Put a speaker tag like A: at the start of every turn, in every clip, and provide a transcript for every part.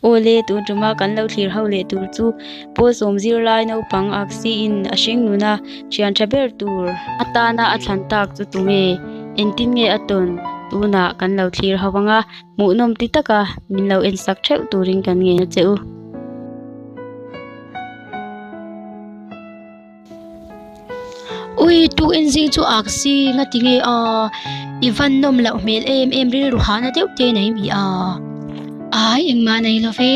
A: Awle, tun tuma kan lo thlir ho leh tur chu pawl sawm zirlai naupang Aksi-in a hring nuna thian tha ber tur atana a thlan tak chu tunge? Engtin nge a tawn? Tunah kan lo thlir ho ang a, hmuhnawm ti taka min lo ensak theuh turin kan ngen a che u.
B: Ui tuk en zing chu ak si nga ti nge a i van nawm loh hmel em em rilru hahna deuh te nei mi a ai engmah nei lo ve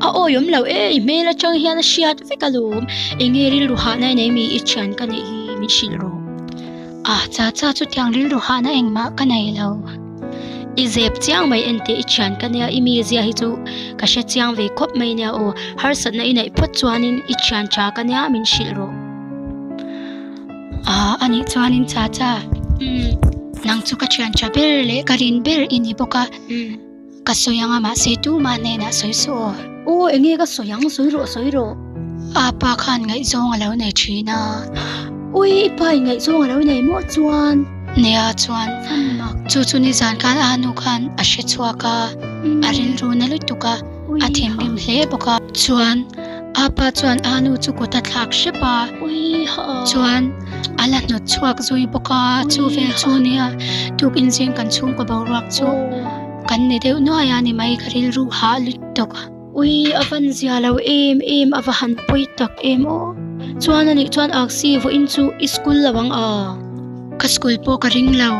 B: a awi awm lo e i hmel atang hian a hriat vek alawm enge rilru hahna nei mi i thian ka neih hi min hrilh rawh. Ah cha cha chutiang rilru hahna engmah ka nei lo. I zep chiang mai enteh i thian ka nia i mizia hi chu ka hre chiang ve khawp mai nia aw. Harsatna i neih phawt chuanin i thian tha ka nia min hrilh rawh. Ah anih chuanin cha cha umm nang chu ka thian tha ber leh ka rin ber i ni bawk a. Ka sawi ang a mahse tumah hnenah sawi suh aw. Aw enge ka sawi ang sawi rawh sawi rawh. A pa khan ngaihzawng a lo nei thin a. Ui i pa in ngaihzawng a lo nei maw chuan. Nia chuan chu chu nizan khan a nu khan a hre chhuak a a rilru na lutuk a a thinrim hle bawk a. Chuan a pa chuan a nu chu kut a thlak hrep a chuan a la hnawt chhuak zui bawk a chu vel chu nia tukin zing kan chhungkaw boruak chu. Kan ni deuh nuai a ni mai ka rilru hah lut tawk a. Ui a van zia lo em em a va han pawi tak em aw. Chuan anih chuan Aksi vawiin chu i school lo ang a. Ka school pawh ka ring lo.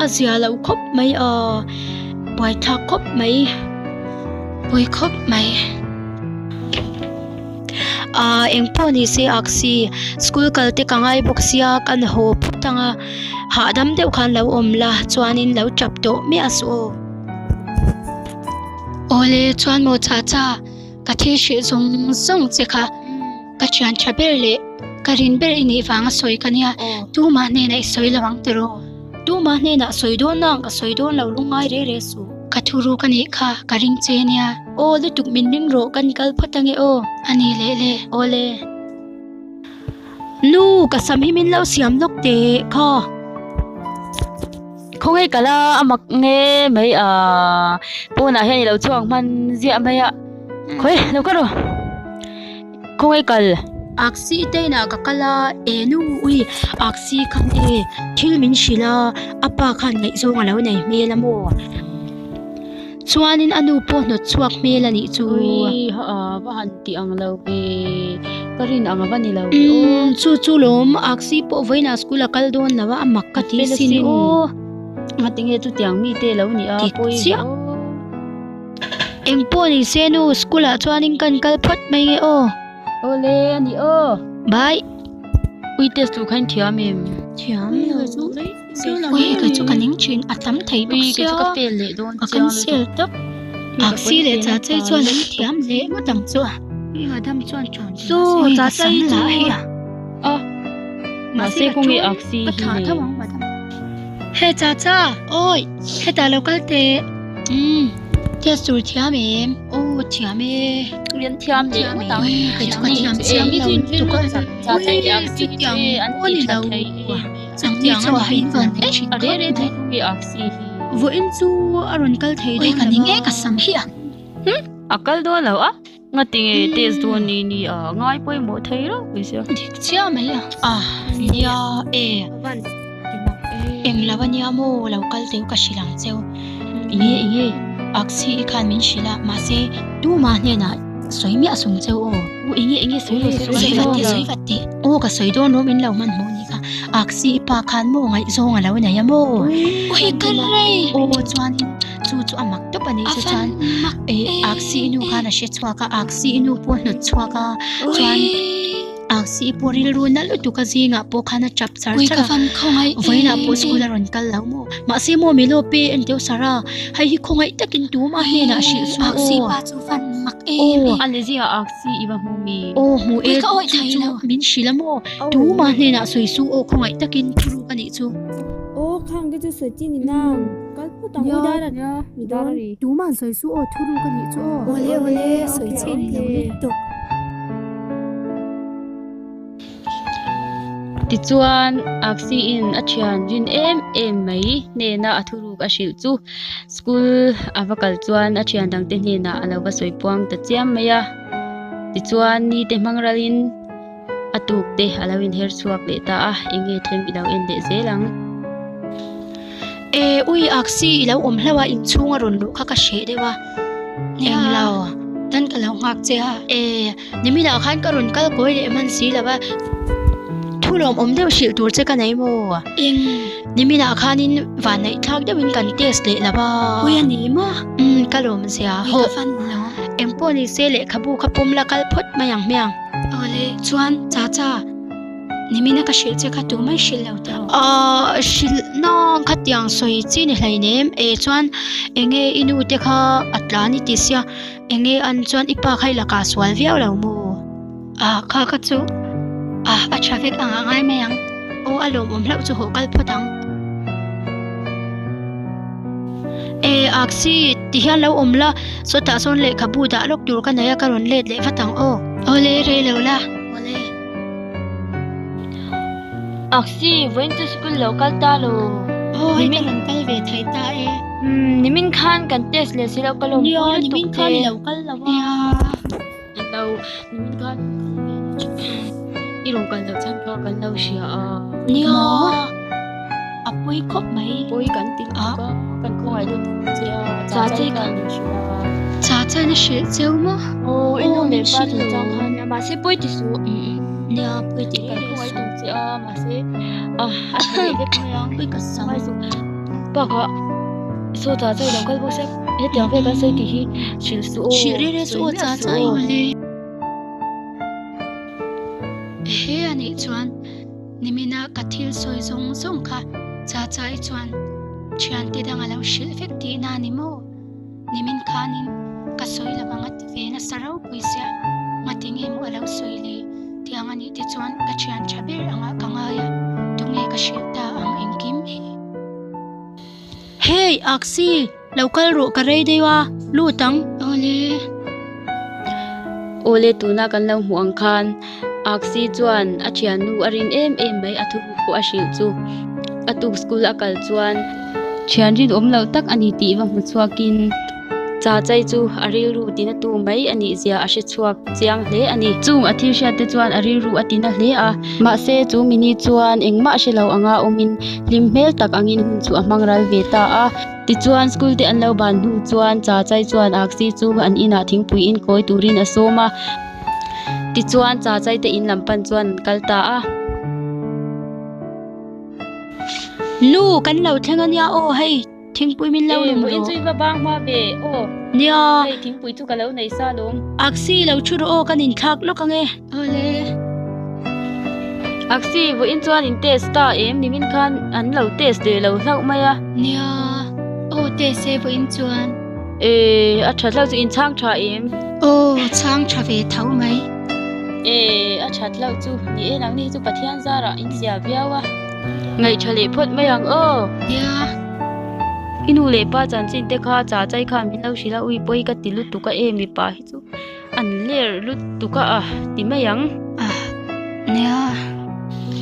B: A zia lo khawp mai a. Buaithlak khawp mai. Pawi khawp mai. Aa engpawh ni se Aksi school kal te ka ngai bawk sia kan haw phawt ang a. Hahdam deuh khan lo awm la chuanin lo tap tawh miah suh aw. Awle chuan maw cha cha ka thil hrih zawng zawng che kha ka thian tha ber leh ka rin ber i nih vanga sawi ka nia tumah hnenah i sawi lo ang tiraw. Tumah hnenah sawi dawn nang ka sawi dawn lo lungngai reh reh suh. Ka thu ruk a nih kha ka ring che nia. Aw lutuk min ring rawh kan kal phawt ange aw. A ni leh le. Awle.
A: Nu, ka sam hi min lo siam lawk teh kha. Khawnge ka la a mak nge mai a pawnah hian i lo chhuak hman ziah mai a khawi lo ka rawh khawnge kal.
B: Aksi te inah ka kal a e nu ui aksi khan e thil min hrilh a a pa khan ngaihzawng a lo nei hmel a maw. Chuanin a nu pawh hnawt chhuak hmel a nih chu.
A: Ui ha a va han tih ang lo ve, ka rin ang a va ni lo ve aw.
B: Umm chu chu lawm, Aksi pawh vawiinah school a kal dawn lo a, a mak ka ti sin aw.
A: Ngatinge chutiang mite lo nih a pawi ve aw.
B: Engpawh ni se nu, school ah chuanin kan kal phawt mai nge aw.
A: Awle a ni aw.
B: Bye.
A: Ui test tur kha in thiam em?
B: Thiam lo. Ui kei chu ka ning thin a tam thei bawk sia.
A: Ui kei chu ka fail leh dawn
B: chiang. Ka cancel tawp. Aksi leh Chachai chuan an thiam leh ngawt ang chu a.
A: Ui madam chuan chuan
B: Chu Chachai chu
A: a. Mahse kawng e Aksi hi le.
B: He Chacha awi hetah lo kal teh. Umm test tur thiam em? Aw thiam e.
A: Rian thiam leh ngawt ang.
B: Kei chu ka thiam chiang lo lutuk a.
A: Chachai leh Aksi hi chu e an ti tha thei em.
B: Chutiang chu a in van nei thin
A: khawp mai.
B: Vawiin chu a rawn kal thei dawn lo a. Ui ka ning e ka sam hi a.
A: A kal dawn lo a. Ngatinge test dawn ni ni a ngai pawimawh thei reuh mai sia.
B: Dik chiah mai a. Ah nia e. Eng lo a nia maw lo kal teu ka hrilh ang cheu.
A: Enge enge.
B: Aksi i khan min hrilh a mahse tumah hnenah sawi miah sung cheu aw.
A: U enge enge sawi rawh sawi rawh.
B: Sawi vat teh sawi vat teh. Aw ka sawi dawn rawh min lo hmanhmawh ni kha. Aksi i pa khan maw ngaihzawng a lo nei a maw. Ui ka rei. Aw chuanin chu chu a mak tawp a nih chu chuan e Aksi i nu khan a hre chhuak a Aksi i nu pawh a hnawt chhuak a chuan Aksi i pawh rilru na lutuk a zingah pawh khan a tap char char a vawiinah pawh school a rawn kal lo maw mahse maw Melo pe enteu Sara hei hi khawngaih takin tumah hnenah hrilh suh aw.
A: Aw a lezia Aksi i va hmu mi.
B: Aw hmu e chu chu min hrilh a maw tumah hnenah sawi suh aw khawngaih takin thuruk a nih chu.
C: Aw khang te chu sawi chi ni nang kal phawt ang u dar a dawn.
B: Tumah sawi suh aw thuruk a nih chu aw.
C: Awle awle sawi chi ni lo lutuk.
A: Tichuan, Aksiin a thian rin em em mai hnena a thuruk a hrilh chu school a va kal chuan a thian dangte hnenah a lo va sawi puang ta chiam mai a. Tichuan, nite hmang ralin a tuk te a lo inher chhuak leh ta a, eng nge thleng i lo en leh zel ang.
B: E, ui Aksi i lo awm hlauh a, inchhung a rawn luh kha ka hreh deuh a. Englo, tan ka lo nghak che a. E. Niminah khan ka rawn kal kawi leh hman si lo a, thu lawmawm deuh hrilh tur che ka nei maw? Eng niminah khanin vanneih thlak deuhin kan test leh lo a.
C: Ui a ni maw?
B: Umm ka lawm zia.
C: Ui ka fan lo.
B: Eng pawh ni se lehkhabu kha pawm la kal phawt mai ang hmiang.
C: Awle.
B: Chuan Chacha, nimina ka hrilh che kha tu mai hrilh lo teh aw. Aaa hrilh nang khatiang sawi chi ni hleinem e chuan enge i nu te kha a tlan i ti sia. Enge an chuan i pa kha i lakah sual viau lo maw? Ah kha kha chu ah a tha vek ang a ngai mai ang. Aw a lawmawm hlauh chu haw kal phawt ang. E Aksi ti hian lo awm la, sawtah sawn lehkhabu dah lawk tur ka nei a ka rawn let leh vat ang aw. Awle rei lo la.
C: Awle. Aksi vawiin chu school lo kal ta lo.
B: Aw hei ka rawn kal ve thei ta e.
C: Umm nimin khan kan test leh si lo ka lawm
B: pui lutuk che. Nimin khan i lo kal lo a.
A: Nia lo nimin khan i rawn kal loh chhan kha kan lo hria a.
B: Nia a pawi khawp mai.
A: Pawi kan ti lutuk a kan khawngaih lutuk che a. Cha chei khan min hrilh a.
B: Cha chan a hrilh cheu maw?
C: Aw i nu leh pa chungchang khan nia mahse pawi ti suh.
B: Nia pawi ti
C: kan khawngaih tum che a mahse a a tha leh vek mai ang.
B: Pawi ka sam.
C: Bakah saw cha chei lo kal bawk se hetiang vel kan sawi tih hi hrilh suh aw.
B: Hrilh reng reng suh aw cha chai awle. Ehe anih chuan nimina ka thil sawi zawng zawng kha cha chai chuan thiante dang a lo hrilh vek tihna a ni maw? Nimin khanin ka sawi lo ang a ti ve nasa ropui sia, ngati nge maw a lo sawi le? Tiang anih te chuan ka thian tha ber angah ka ngai a, tunge ka hrilh ta ang engkim hi? Hey Aksi, lo kal rawh ka rei deuh a, lut ang. Awle.
A: Awle tuna kan lo hmuh ang khan Aksi chuan a thiannu a rin em em mai a thuruk pawh a hrilh chu a tuk school a kal chuan thian rinawm loh tak a ni tih va hmu chhuakin cha chai chu a rilru tina tu mai a nih zia a hre chhuak chiang hle a ni. Chung a thil hriat te chuan a rilru a tina hle a, mahse chu mini chuan engmah hre lo anga awmin hlim hmel tak angin hun chu a hmang ral ve ta a. Tichuan school te an lo ban hnu chuan cha chai chuan Aksi chu an inah thingpui in kawi turin a sawm a. Tichuan cha chai te in lam pan chuan an kal ta a.
B: Nu, kan lo thleng ania aw hei thingpui min lo lum rawh.
A: Vawiin chu i va bang hma ve aw.
B: Nia.
A: Hei thingpui chu ka lo nei sa lawm.
B: Aksi lo thu rawh aw kan inthlak lawk ange.
C: Awle.
A: Aksi, vawiin chuan in test ta em? Nimin khan an lo test leh lo hlauh mai a.
B: Nia, aw test e vawiin chuan.
A: E, a tha hlauh chu in chhang tha em?
B: Aw, chhang tha ve tho mai.
A: E, a that hlauh chu. Ni e, nangni hi chu Pathian zarah in zia viau a. Ngaih tha leh phawt mai ang aw.
B: Nia.
A: I nu leh pa chanchin te kha cha chai khan min lo hrilh a, ui pawi ka ti lutuk a e mipa hi chu. An ler lutuk a ah ti mai ang.
B: Ah nia.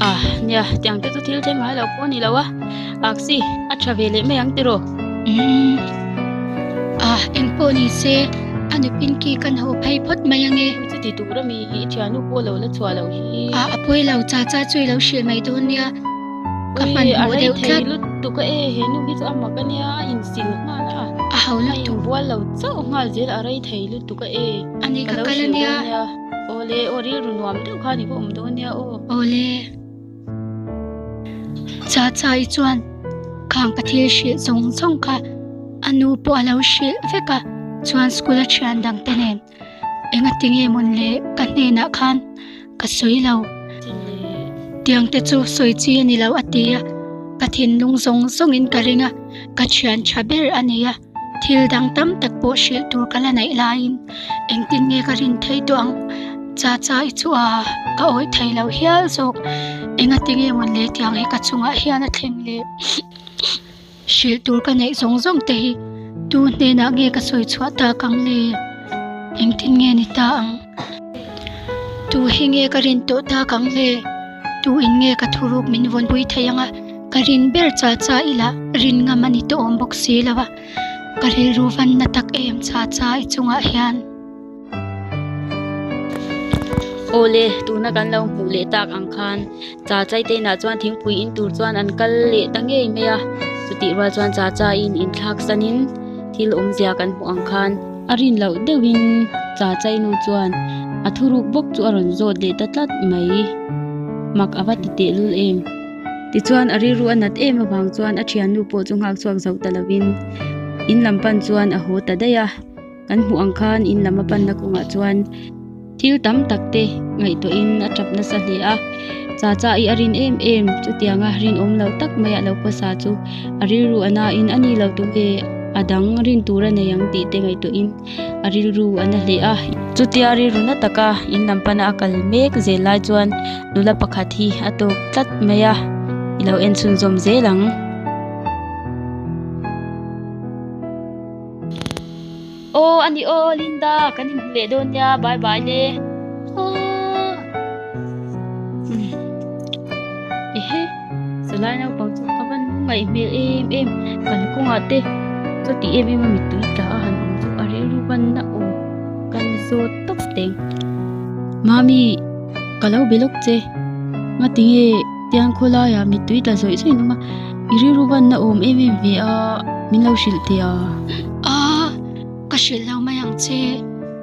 A: Ah nia tiang te chu thil thleng ngai lo pawh a ni lo a. Aksi a tha ve leh mai ang tiraw?
B: Umm. Ah engpawh ni se a nupin ki kan haw phei phawt mai ange.
A: Ui chuti tur ami i thiannu pawh lo la chhuah loh hi.
B: Ah a pawi lo cha cha chu i lo hrilh mai dawn nia. Ka hman hmuh deuh tlat.
A: Ui a rei thei lutuk a e he nu hi chu a mak ania a insil nghal a.
B: A ho lutuk.
A: A inbual lo chauh nghal zel a rei thei lutuk a e.
B: Ani ka kal ania.
A: Awle aw rilru nuam deuh khan i va awm dawn nia aw.
B: Awle. Cha cha i chuan khang ka thil hrilh zawng zawng kha a nu pawh a lo hrilh vek a chuan school a thian dang te nen Engati nge mawn le ka hnenah khan ka sawi lo. Tiang te chu sawi chi a ni lo a ti a, ka thinlung zawng zawngin ka ring a, ka thian tha ber a ni a, thil dang tam tak pawh hrilh tur ka la neih laiin engtin nge ka rin thei tawh ang? Cha cha i chu a, ka awih thei lo hial zawk. Engati nge mawn le tiang hi ka chungah hian a thleng le? Hrilh tur ka neih zawng zawng te hi tu hnenah nge ka sawi chhuah tak ang le? Engtin nge ni ta ang? Tu hi nge ka rin tawh tak ang le? Tu in nge ka thuruk min vawnpui thei anga ka rin ber cha cha ila rin ngam a ni tawh awm bawk si lo a, ka rilru van na tak em cha cha i chungah hian.
A: Awle, tuna kan lo hmuh leh tak ang khan cha chai te inah chuan thingpui in tur chuan an kal leh ta ngei mai a, chutih rual chuan cha cha in inthlak sanin thil awmzia kan hmuh ang khan a rin loh deuhin cha chai nu chuan a thuruk bawk chu a rawn zawt leh ta tlat mai. Mak a va ti tehlul em? Tichuan a rilru a nat em avang chuan a thiannu pawh chu nghak chhuak zo ta lovin in lam pan chuan a haw ta daih a. Kan hmuh ang khan in lam a panna kawngah chuan thil tam tak te ngaihtuahin a tap nasa hle a. Cha cha i a rin em em chutianga rinawm lo tak mai a lo khawsa chu a rilru a nain a ni lo tunge a dang rin tur a nei ang tih te ngaihtuahin a rilru a na hle a. Chutia rilru na taka in lam pana a kal mek zel lai chuan nula pakhat hi a tawk tlat mai a, i lo en chhunzawm zel ang. Aw a ni aw Linda kan inhmu leh dawn nia bye bye le. Aww ehe chulai naupang chu a va ngaih hmel em em kan kawngah te chuti em em a mittui tla a han awm chu a rilru van na awm kan zawt tawp teng. Mami ka lo be lawk che ngatinge tiang khawlaiah mittui tla zawih zawih an awm a. I rilru van na awm em em ve a, min lo hrilh teh a.
B: A, ka hrilh lo mai ang che,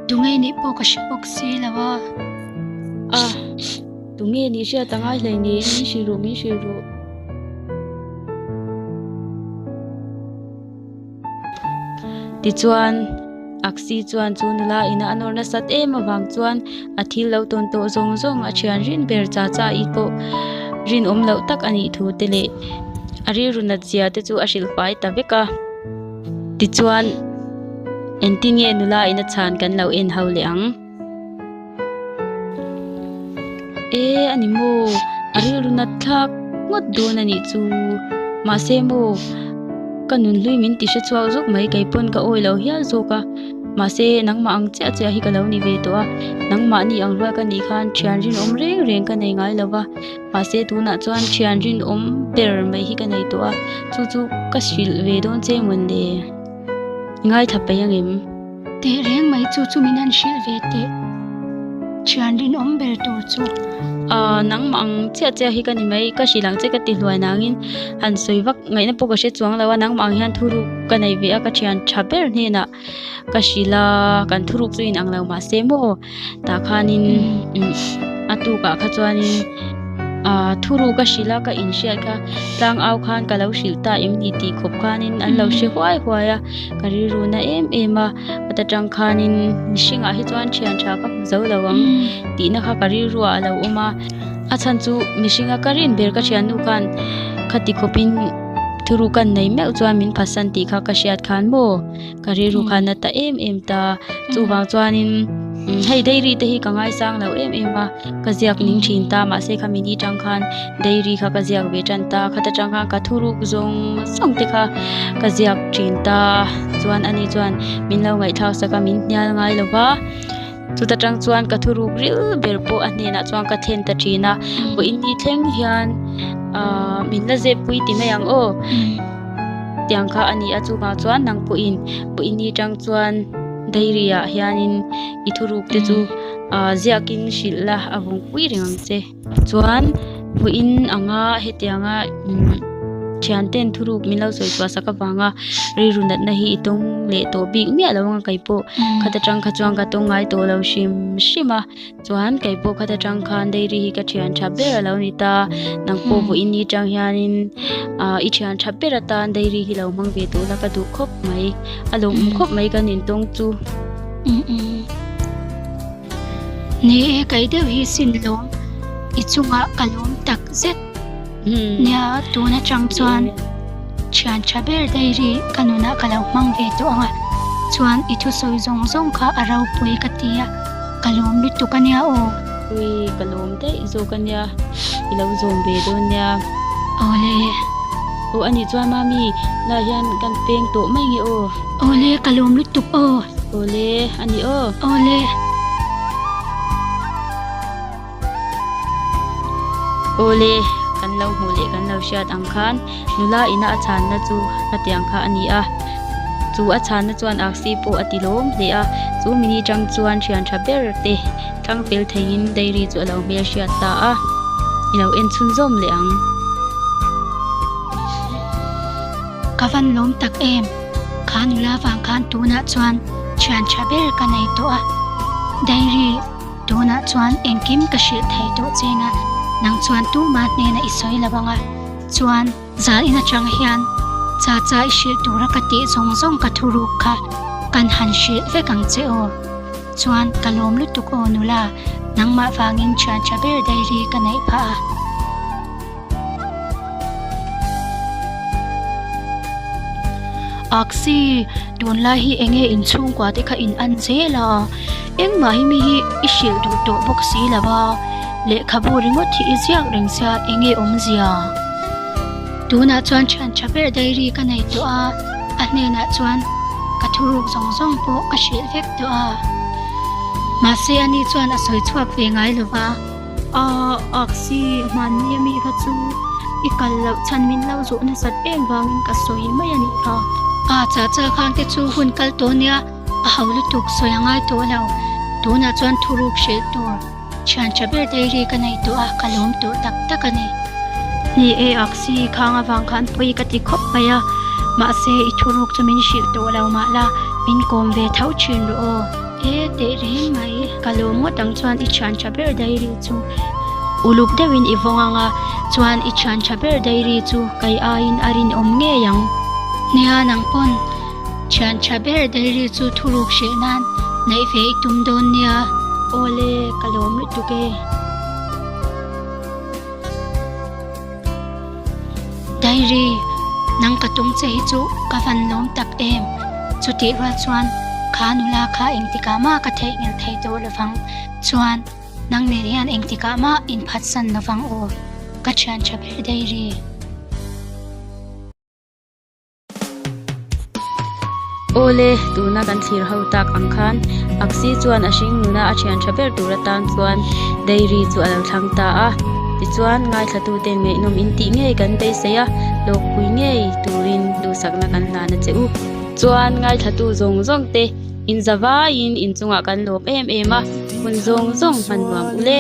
B: tunge nih pawh ka hre bawk si lo a.
A: A, tunge nih hriat a ngai hlei ni, min hrilh ru, min hrilh ru. Tichuan, Aksi chuan chu nula ina a nawr nasat em avang chuan a thil lo tawn tawh zawng zawng a thian rin ber cha cha i pawh rinawm loh tak a nih thu te leh a rilru nat zia te chu a hrilh fai ta vek a. Tichuan, engtin nge nula ina chhan kan lo en ho leh ang? E a ni maw? A rilru nat thlak ngawt dawn a nih chu. Mahse maw, ka nunhlui min ti hre chhuak zawk mai, kei pawn ka awi lo hial zawk a. Mahse nangmah ang chiah chiah hi ka lo ni ve tawh a, nangmahni ang rual ka nih khan thian rinawm reng reng ka nei ngai lo va. Mahse tunah chuan thian rinawm ber mai hi ka nei tawh a, chu chu ka hrilh ve dawn che mawn le? I ngaithla peih ang em?
B: Teh reng mai chu chu min han hrilh ve teh. Thian rinawm ber tur chu.
A: Aaa nangmah ang chiah chiah hi ka ni mai, ka hrilh ang che ka ti hluai nangin han sawi vak ngaihna pawh ka hre chuang lo a, nangmah ang hian thuruk ka nei ve a, ka thian tha ber hnenah ka hrilh a, kan thuruk chu inang lo mahse maw tah khanin a tukah kha chuanin aaa thuruk ka hrilh a ka inhriat kha tlangau khan ka lo hrilh ta em ni tih khawp khanin an lo hre huai huai a. Ka rilru na em em a, ka ta tang khanin mihringah hi chuan thian tha ka hmu zo lo ang tihna kha ka rilru ah a lo awm a, a chhan chu mihringa ka rin ber ka thiannu khan khati khawpin thuruk ka nei meuh chuan min phatsan tih kha ka hriat khan maw ka rilru khan a ta em em ta, chuvang chuanin hei dairy te hi ka ngaisang lo em em a. Ka ziak ning thin ta mahse khami ni tang khan dairy kha ka ziak ve tan ta khata tang khan ka thuruk zawng zawng te kha ka ziak thin ta chuan ani chuan min lo ngaihthlak sak a min hnial ngai lo va chuta tang chuan ka thuruk ril ber pawh a hnenah chuan ka thlen ta thin a vawiin ni thleng hian ahh min la zep pui ti mai ang aw tiang kha a ni a chuvang chuan nang pawhin vawiin ni tang chuan dairy ah hianin i thuruk te chu. Ahh ziakin hrilh la a vawng pui reng ang che. Chuan vawiin anga hetianga umm thianten thuruk min lo sawi chhuah sak avanga rilru natna hi i tawng leh tawh bik miah lo anga keipawh khata tang kha chuan ka tawng ngai tawh lo hrim hrim a. Chuan keipawh khata tang khan dairy hi ka thian tha ber a lo ni ta. Nang pawh vawiin ni tang hianin ahh i thian tha ber atan dairy hi lo hmang ve tawh la ka duh khawp mai. A lawmawm khawp mai kan intawng chu.
B: Ni e kai deuh hi sin lawm i chungah ka lawm tak zet nia tun atang chuan thian tha ber dairy ka nunah ka lo hmang ve tawh ang a chuan i thusawi zawng zawng kha a ropui ka ti a ka lawm lutuk ania aw.
A: Ui ka lawm daih zawk ania i lo zawm ve dawn nia.
B: Awle.
A: Aw anih chuan mami lah hian kan peng tawh mai nge aw.
B: Awle ka lawm lutuk aw.
A: Awle a ni aw.
B: Awle.
A: Awle, kan lo hmuh leh kan lo hriat ang khan nula ina a chhanna chu hetiang kha a ni a. Chu a chhanna chuan Aksi pawh a ti lawm hle a, chu mini tang chuan thian tha ber te thlang fel theiin dairy chu a lo hmelhriat ta a. I lo en chhunzawm leh ang.
B: Ka van lawm tak em? Kha nula vang khan tunah chuan thian tha ber ka nei tawh a. Dairy. Tunah chuan engkim ka hrilh thei tawh cheng a, nang chuan tumah hnenah i sawi lo ang a, chuan zan in atang hian cha cha i hrilh tura ka tih zawng zawng ka thuruk kha kan han hrilh vek ang che aw. Chuan ka lawm lutuk aw nula, nangmah vangin thian tha ber diary ka neih phah a.
C: Aksi, tunlai hi enge inchhungkua te kha in an zel a, engmah hi mi hi i hrilh duh tawh bawk si lo a, lehkhabu ringawt hi i ziak reng sia enge awmzia?
B: Tunah chuan thian tha ber diary ka nei tawh a, a hnenah chuan ka thuruk zawng zawng pawh ka hrilh vek tawh a, mahse ani chuan a sawi chhuak ve ngai lo va.
C: A aksi hmanni ami kha chu i kal loh chhan min lo zawh nasat em vangin ka sawi mai a nih kha.
B: A cha cha khang te chu hun kal tawh nia a ho lutuk sawi a ngai tawh lo. Tunah chuan thuruk hrilh tur thian tha ber diary ka nei tawh a, ka lawm tawh tak tak a ni.
C: Ni e aksi khang avang khan pawi ka ti khawp mai a, mahse i thuruk chu min hrilh tawh lo mah la min kawm ve tho thin rawh aw. E teh reng mai, ka lawm ngawt ang chuan i thian tha ber diary chu uluk deuhin i vawng ang a, chuan i thian tha ber diary chu kei aiin a rinawm ngei ang.
B: Nia nang pawn thian tha ber diary chu thuruk hreh nan neih ve i tum dawn nia.
C: Awle, ka lawm lutuk e.
B: Diary, nang ka tum che hi chu ka van lawm tak em? Chutih rual chuan kha nula kha engtikah mah ka theihnghilh thei tawh lovang. Chuan nang nen hian engtikah mah inphatsan lovang aw, ka thian tha ber Diary.
A: Awle, tuna kan thlir ho tak ang khan Aksi chuan a hring nuna a thian tha ber tur atan chuan Dairy chu a lo thlang ta a. Tichuan, ngaithlatuten ngaihnawm in tih ngei kan beisei a, hlawkpui ngei turin duhsakna kan hlan a che u. Chuan, ngaithlatu zawng zawng te in za vaiin inchungah kan lawm em em a, hun zawng zawng hman nuam u le.